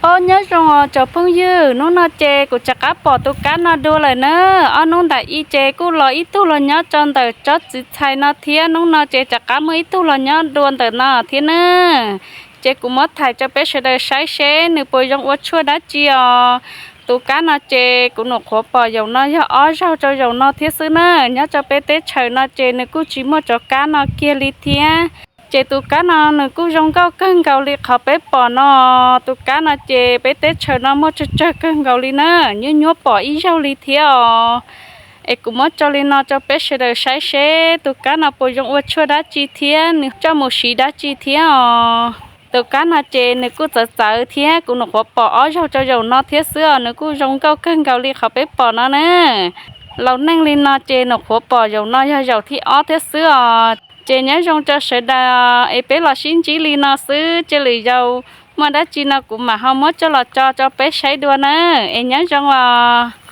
Ob, nyob zoo os cov phooj ywg, hnub no ces kuv rov qab pom tus kab no dua lawm na. Ob hnub ntawm ib ces kuj los ib tug los nyob rau ntawm tsob txiv txhais no thiab, hnub no ces rov qab muaj ib tug los nyob dua ntawm no thiab na. Ces kuv muab thaij rau peb sawv daws saib seb nws puas zoo ua tshuaj dab tsi os. Tus kab no ces kuv nyuam qhuav pom zaum no yog ob zaug rau zaum no thiab xwb na. Nyob rau peb teb chaws no ces nws kuj tsis muaj cov kab no kiag li thiab. Ces tus kab no nws kuj zoo nkauj kawg nkaus li qhov peb pom no. Tus kab no ces peb teb chaws no muaj tsawg tsawg kawg nkaus li na, nyuaj nyuaj pom ib zaug li thiab os. Es kuv muab tso li no rau peb sawv daws saib seb tus kab no puas zoo ua tshuaj dab tsi thiab nws coj mus siv dab tsi thiab os. Tus kab no ces nws kuj txawv txawv thiab, kuv nyuam qhuav pom ob zaug rau zaum no thiab xwb os, nws kuj zoo nkauj kawg nkaus li qhov peb pom no na. Laus neej li no ces nyuam qhuav pom zaum no yog zaum thib ob thiab xwb os. Ces nyob zoo rau sawv daws es peb los sib ntsib li no xwb, cia lwm zaus muaj dab tsi no kuv mam ho muab coj los tso rau peb saib dua na. Es nyob zoo os.